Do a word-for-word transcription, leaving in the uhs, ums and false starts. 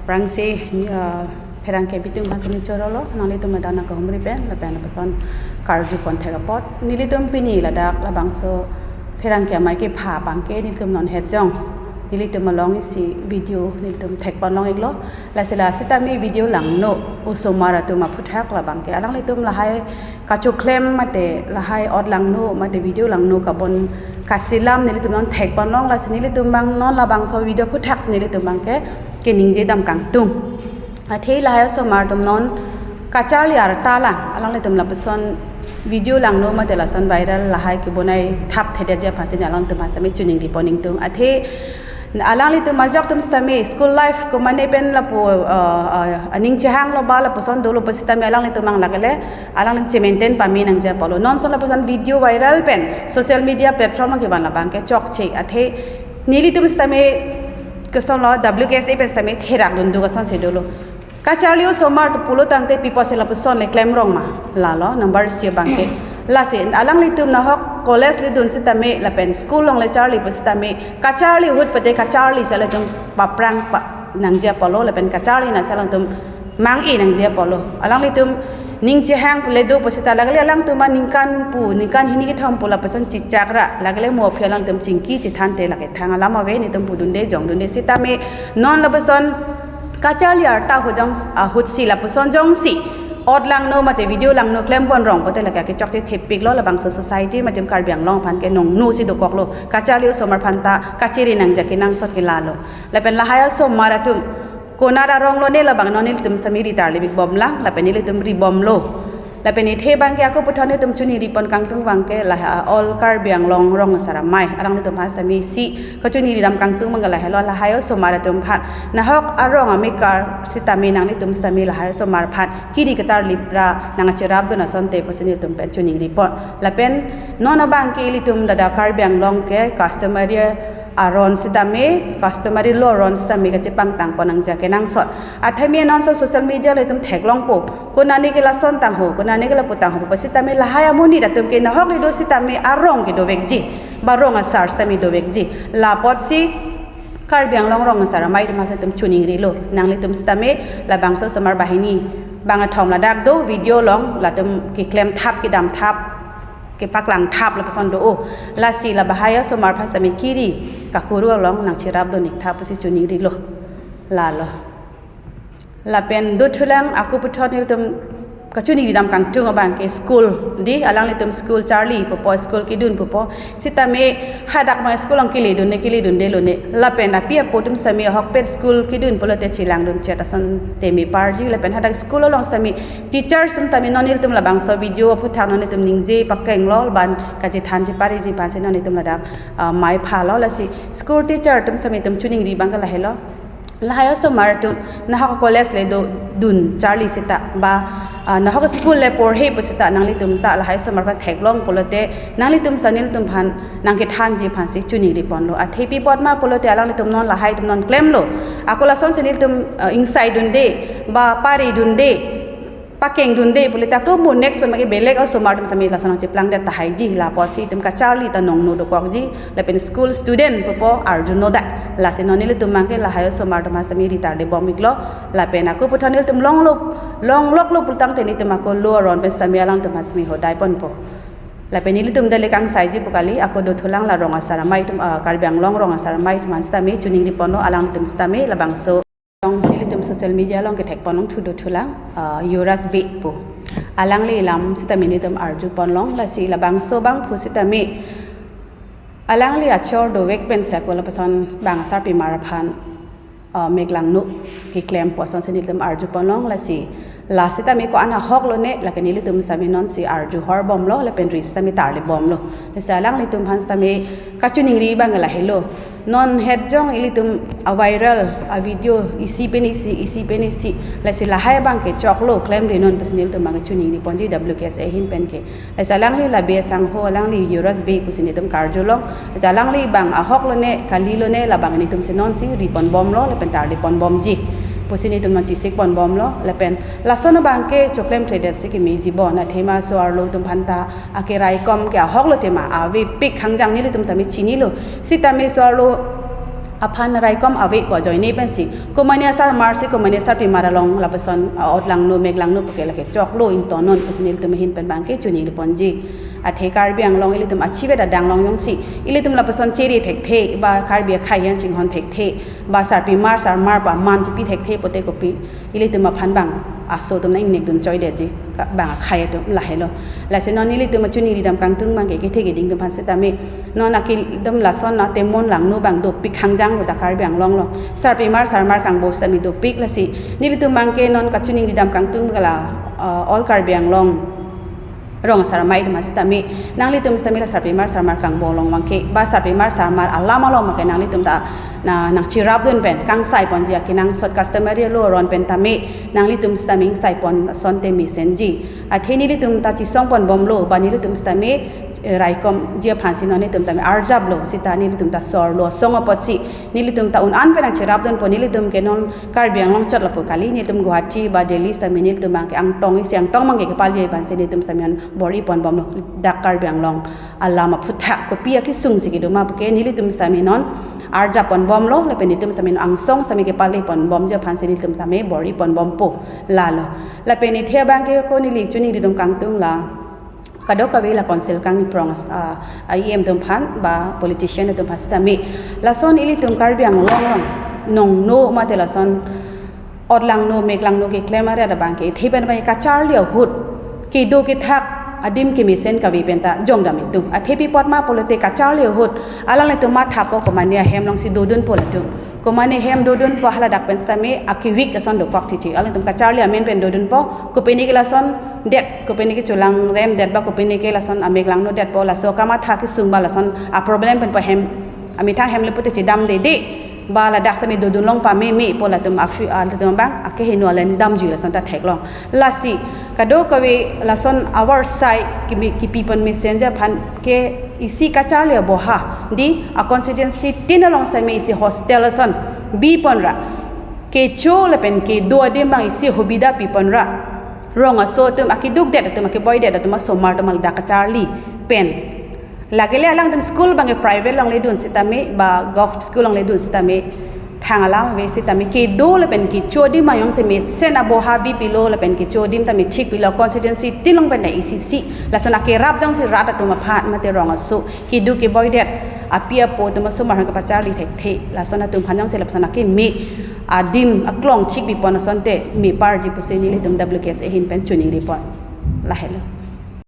Aphrangsi, uh, pherangke bitung mas ni chorolo, nanglitum adana kahumri pen, lapen lapuson karju pon thek apot. Nelitum pini ladak labangso pherangke amei kepha abangke nelitum non het jong. Nelitum along isi video nelitum thek pon long iklo. Lasi la sitame video langno osomar atum aphuthak labangke. Alanglitum lahai kachoklem mate lahai ot langno mate video langno kabon kasilam nelitum non thek pon long, lasi nelitum abang non labangso video aphuthak si nelitum abangke keningje dam kangtung. Athe lahai osomar atum non kacharli arta lang, alanglitum lapuson video langno mate lason viral lahai kebonai thap thedetji aphansi alanglitum sitame choningri pon ingtung. Athe alanglitum ajok atum sitame school life komane pen lapu, uh, uh, aning chehanglo ba lapuson dolo pu sitame alanglitum abang lake le alanglitum che-maintain pame nangji apotlo. Non son lapuson video viral pen social media platform kevan labangke chokche. Athe nelitum sitame kosonlo, W K S A pen sitame therak dundu kosonsi dolo. Kacharli osomar atum pulo tangte pi apotsi lapuson le klemrong ma? Lalo number isi abangke. Lasi alanglitum nahok college ledun sitame lapen school along le charli pu sitame kacharli ahut pute kacharli si alanglitum paprang pa nangji apotlo lapen kacharli na si alanglitum mang-e nangji apotlo. Alanglitum ning chehang pule do pu sita lake le alangtum aningkan pu, ningkan hini kethom pu lapuson chichak ra, lake le mo aphi alanglitum chingki chethante lake thang alam ave, nelitum pudunde jongdunde sitame non lapuson kacharli arta ahut jong, ahutsi lapuson jongsi ot langno mate video langno klem pon rong pute lake kechokche thepiklo, labangso society mate Karbi Anglong aphan ke nongno si dokoklo. Kacharli osomar aphan ta kachiri nangji akenangsot ke lalo. Lapen lahai osomar atum konat arong lone labang non nelitum sitame ri tarlibik bom lang, lapen nelitum ri bomlo. Lapen athe abangke ako puthot nelitum choningri pon kangtung abangke lahai all Karbi Anglong rong asar amei, alanglitum aphan sitame isi kachoningri dam kangtung abangke lahelo, lahai osomar atum aphan nahok arong amekar sitame nanglitum sitame lahai osomar aphan kiri ketarlip ra nangcherap dun asonte pusi nelitum pen choningri pon. Lapen non abangke ilitum ladak Karbi Anglong ke customary aron sitame, customary law aron sitame kachepangtang pon nangji akenangsot. Athema non so social media le itum theklongpo, konane ke lason tangho, konane ke lapu tangho pu sitame lahai amonit atum ke nahok le do sitame arong ke dovekji, ba rong asar sitame dovekji. La apotsi Karbi Anglong rong asar amei atum aphan sitame choningrilo, nanglitum sitame labangso osomar banghini bangkethom ladak do video along, latum keklem thap kedam thap kepaklang thap lapuson do o. Lasi lahai osomar aphan sitame kiri kakuru along nangcherap dun ik tha pusi choningrilo. Lalo. Lapen dothulang ako puthot nelitum kachoningri dam kangtung abangke school di, alanglitum school charli pupo, school kedun pupo. Sitame hadak ma school along keledunde, keledunde lone. Lapen api apo atum sitame ahokpet school kedun pulote chelangdun chet asonte me parji. Lapen hadak school along sitame teacher atum tame non nelitum labangso video aphuthak non nelitum ningje pakenglo, ban kachethanji pariji aphansi non nelitum ladak, ah, mei phalo. Lasi school teacher atum sitame itum choningri abangke lahelo. Lahai osomar atum nahok college le do dun charli sita ba, ah, nahok school le porhe pu sita nanglitum ta lahai osomar aphan theklong pulote nanglitum sita nelitum aphan nangkethanji aphansi choningri ponlo. Athe pi apot ma pulote alanglitum non lahai atum non klemlo. Ako lasonsi nelitum, ah, ingsai dunde ba pari dunde, pakeng dunde pule ta ko mo next pen mage belek osomar atum sitame lason nangcheplang det tahaiji. La apotsi itum kacharli ta nongno dokokji, lapen school student pupo arjuno da. Lasi non nelitum abangke lahai osomar atum aphan sitame ri tarli bom iklo. Lapen ako puthot nelitum longlok, longloklo pulotangte nelitum ako law aron pen sitame alanglitum aphan sitame hodai ponpo. Lapen nelitum dale kangsaiji pu kali, ako dothulang la rong asar amei atum, ah, Karbi Anglong rong asar amei atum aphan sitame choningri ponlo, alanglitum sitame labangso along nelitum social media along kethek pon longthu dothulang, ah, Yuvraj Bey pu. Alangli alam sitame nelitum arju pon long, lasi labangso abangphu sitame alangli achor dovek pensi ako lapuson bang asarpimar aphan, ah, mek langno keklem pu asonsi nelitum arju pon long. Lasi la sitame ko-an ahok lone, lake nelitum sitame nonsi arju hor bomlo, lapen ri sitame tarli bomlo. Lasi alanglitum aphan sitame kachoningri abang lahelo. Non het jong ilitum a-viral a-video isi pen isi, isi pen isi. Lasi lahai abangke choklo, klemri non pusi nelitum abangke choningri ponji W K S A ahin penke. Lasi alangli la Bey asangho, alangli Yuvraj Bey pusi nelitum karjulong. Lasi alangli abang ahok lone, kali lone, labang nelitum si nonsi ri pon bomlo, lapen tarli pon bomji pusi nelitum non chesik pon bomlo, lapen lason abangke choklem thredet si kemeji bon, athema so-arlo atum aphan ta akeraikom ke ahok lo tema, avepik hangjang nelitum tame chinilo. Sitame so-arlo aphan raikom ave pu ajoine pensi, komane asarmar si komane asarpimar along lapuson, ah, otlangno meklangno puke lake choklo ingtonnon pusi nelitum ahin pen abangke choningri ponji. Athe Karbi Anglong ilitum achivet adang along jongsi ilitum lapuson chere thekthe ba Karbi akhei ahin chinghon thekthe ba sarpimar sarmar pu aman chipi thekthe pote kopi ilitum aphan bang aso atum nang ingnek dun choidetji, ka-, bang akhei atum lahelo. Lasi non nelitum achoningri dam kangtung abangke kethe keding atum aphan sitame, non akidom lason atemon langno abang dopik khangjang dak Karbi Anglong along. Sarpimar sarmar kangbo sitame dopik, lasi nelitum abangke non kachoningri dam kangtung gala, uh, all Karbi Anglong rong asarmar atum aphan sitame, nanglitum sitame la sarpimar sarmar kangbo along abangke ba sarpimar sarmar alam along abangke nanglitum ta na nangcherap dun pen kangsai ponji, akenangsot customary law aron pen tame nanglitum sitame ingsai pon asonte mesenji. Athe nelitum ta chesong ponbomlo ba nelitum sitame, eh, raikomji aphansi non nelitum tame arjaplo, sita nelitum ta sorlo asong apotsi nelitum ta un-an pen nangcherap dunpo. Nelitum ke non Karbi Anglong chot lapu kali, nelitum Guwahati ba Delhi sitame nelitum abangke angtong isi angtong abangke kepalji aphansi nelitum sitame non bor-i ponbomlo dak Karbi Anglong alam aphuthak, kopi akesung si kedo ma puke nelitum sitame non arjap ponbomlo, lapen nelitum sitame non angsong sitame kepale ponbomji aphansi nelitum tame bor-i ponbompo, lalo. Lapen athe abangke ko neli choningri dam kangtung la kadokave la council kangni prong, ah, ah, E M atum aphan ba politician atum aphan sitame, lason ilitum Karbi Anglong along nongno mate lason otlangno meklangno keklem aret abangke, athe pen abangke kacharli ahut kedo kethak adim kemesen kave pen ta jongdam ingtung. Athe pi apot ma pulote kacharli ahut alanglitum mathapo komane ahem alongsi dodunpo latum. Komane ahem dodunpo, haladak pen sitame akevik ason dokok chichi. Alanglitum kacharli amen pen dodunpo, kopine ke lason det, kopine ke cholangrem det ba kopine ke lason ameklangno detpo, laso kamatha kesung ba lason aproblem penpo, hem amethang hem le pute chedamdede ba ladak sitame dodun long pamemepo, latum afi-, ah, latum abang akehingno alen damjui lason ta theklong. Lasi kadokave lason avar sai kimi, kipi pon mesenji aphan ke isi kacharli aboha di a constituency tin along sitame isi hostel ason bi ponra, kecho lapen kedo adim abang isi hubida pi ponra, rong aso atum, akeduk det atum, akeboi det atum asomar atum ladak kacharli pen. Lake le alangtum school abangke private along ledun sitame ba govt school along ledun sitame thang alam ave sitame, kedo lapen kecho adim abang jongsi mesen aboha bipilo lapen kecho adim tame thikpilo, constituency tin along pen isi si lason akerap jongsi rat atum aphan mate rong aso kedo keboi det api apo atum asomar aphan kepacharli thekthe, lason atum aphan jongsi lapuson akeme adim aklong thikpi pon asonte meparji pusi nelitum W K S A ahin pen choningri pon, lahelo.